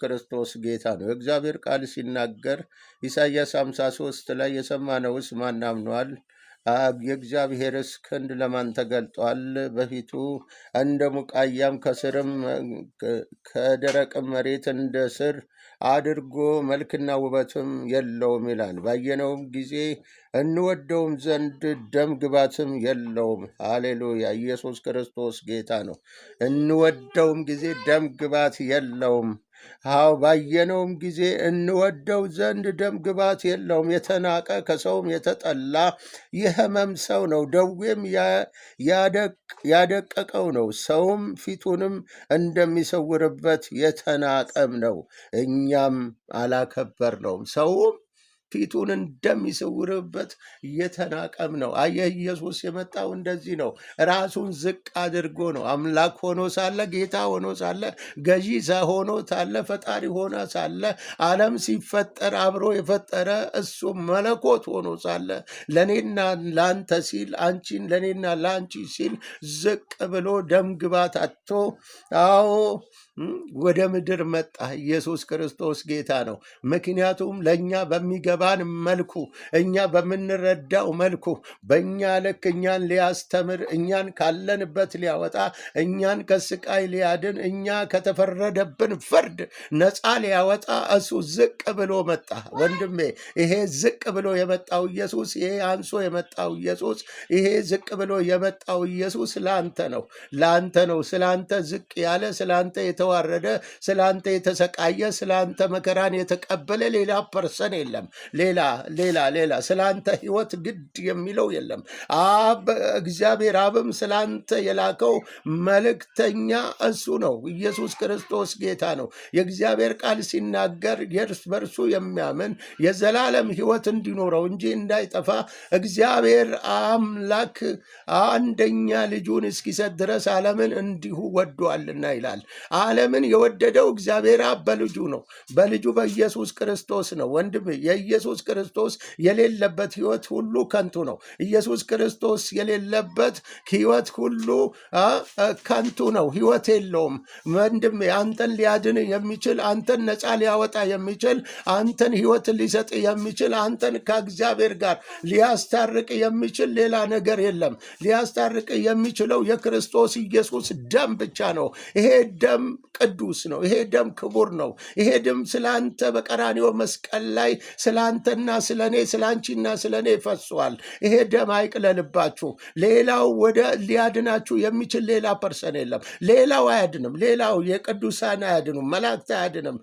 ክርስቶስ ጌታ ነው። የእግዚአብሔር ቃል ሲናገር ኢሳይያስ 53 ላይ የሰማነውስ ማን አምኗል? የእግዚአብሔርስ ክንድ ለማን ተገልጧል? በፊቱ እንደ ቡቃያም ከስርም ከደረቅም መሬት እንደ ስር አድርጎ መልክና ውበትም የለውም ይላል። ባየነውም ጊዜ እንወደውም ዘንድ ደም ግባትም የለውም። ሃሌሉያ! ኢየሱስ ክርስቶስ ጌታ ነው። እንወደውም ጊዜ ደም ግባት የለውም። አዎ ባየነውም ጊዜ እንወደው ዘንድ ደም ግባት የለውም። የተናቀ ከሰውም የተጠላ የሕመም ሰው ነው፣ ደዌም ያደቀቀው ነው። ሰውም ፊቱንም እንደሚሰውርበት የተናቀም ነው፣ እኛም አላከበርነውም። ሰውም ፊቱን እንደሚሰውርበት የተናቀም ነው። አየህ፣ ኢየሱስ የመጣው እንደዚህ ነው። ራሱን ዝቅ አድርጎ ነው። አምላክ ሆኖ ሳለ፣ ጌታ ሆኖ ሳለ፣ ገዢ ሆኖ ሳለ፣ ፈጣሪ ሆኖ ሳለ፣ ዓለም ሲፈጠር አብሮ የፈጠረ እሱ መለኮት ሆኖ ሳለ ለእኔና ለአንተ ሲል፣ አንቺን ለእኔና ለአንቺ ሲል ዝቅ ብሎ ደም ግባት አጥቶ አዎ ወደ ምድር መጣ። ኢየሱስ ክርስቶስ ጌታ ነው። ምክንያቱም ለእኛ በሚገባን መልኩ፣ እኛ በምንረዳው መልኩ፣ በእኛ ልክ እኛን ሊያስተምር፣ እኛን ካለንበት ሊያወጣ፣ እኛን ከስቃይ ሊያድን፣ እኛ ከተፈረደብን ፍርድ ነፃ ሊያወጣ እሱ ዝቅ ብሎ መጣ። ወንድሜ፣ ይሄ ዝቅ ብሎ የመጣው ኢየሱስ፣ ይሄ አንሶ የመጣው ኢየሱስ፣ ይሄ ዝቅ ብሎ የመጣው ኢየሱስ ለአንተ ነው፣ ለአንተ ነው። ስለ አንተ ዝቅ ያለ፣ ስለ አንተ የተዋረደ፣ ስለ አንተ የተሰቃየ፣ ስለ አንተ መከራን የተቀበለ ሌላ person የለም። ሌላ ሌላ ሌላ ስለ አንተ ህይወት ግድ የሚለው የለም። አብ እግዚአብሔር አብም ስለ አንተ የላከው መልእክተኛ እሱ ነው። ኢየሱስ ክርስቶስ ጌታ ነው። የእግዚአብሔር ቃል ሲናገር የእርስ በእርሱ የሚያምን የዘላለም ህይወት እንዲኖረው እንጂ እንዳይጠፋ እግዚአብሔር አምላክ አንደኛ ልጁን እስኪሰጥ ድረስ ዓለምን እንዲሁ ወዷልና ይላል። ዓለምን የወደደው እግዚአብሔር አብ በልጁ ነው፣ በልጁ በኢየሱስ ክርስቶስ ነው። ወንድም፣ የኢየሱስ ክርስቶስ የሌለበት ህይወት ሁሉ ከንቱ ነው። ኢየሱስ ክርስቶስ የሌለበት ህይወት ሁሉ ከንቱ ነው፣ ህይወት የለውም። ወንድም፣ አንተን ሊያድን የሚችል፣ አንተን ነፃ ሊያወጣ የሚችል፣ አንተን ህይወት ሊሰጥ የሚችል፣ አንተን ከእግዚአብሔር ጋር ሊያስታርቅ የሚችል ሌላ ነገር የለም። ሊያስታርቅ የሚችለው የክርስቶስ ኢየሱስ ደም ብቻ ነው። ይሄ ደም ቅዱስ ነው። ይሄ ደም ክቡር ነው። ይሄ ደም ስለ አንተ በቀራንዮ መስቀል ላይ ስለ አንተና ስለ እኔ፣ ስለ አንቺና ስለ እኔ ፈሷል። ይሄ ደም አይቅለልባችሁ። ሌላው ወደ ሊያድናችሁ የሚችል ሌላ person የለም። ሌላው አያድንም። ሌላው የቅዱሳን አያድኑም። መላእክት አያድንም።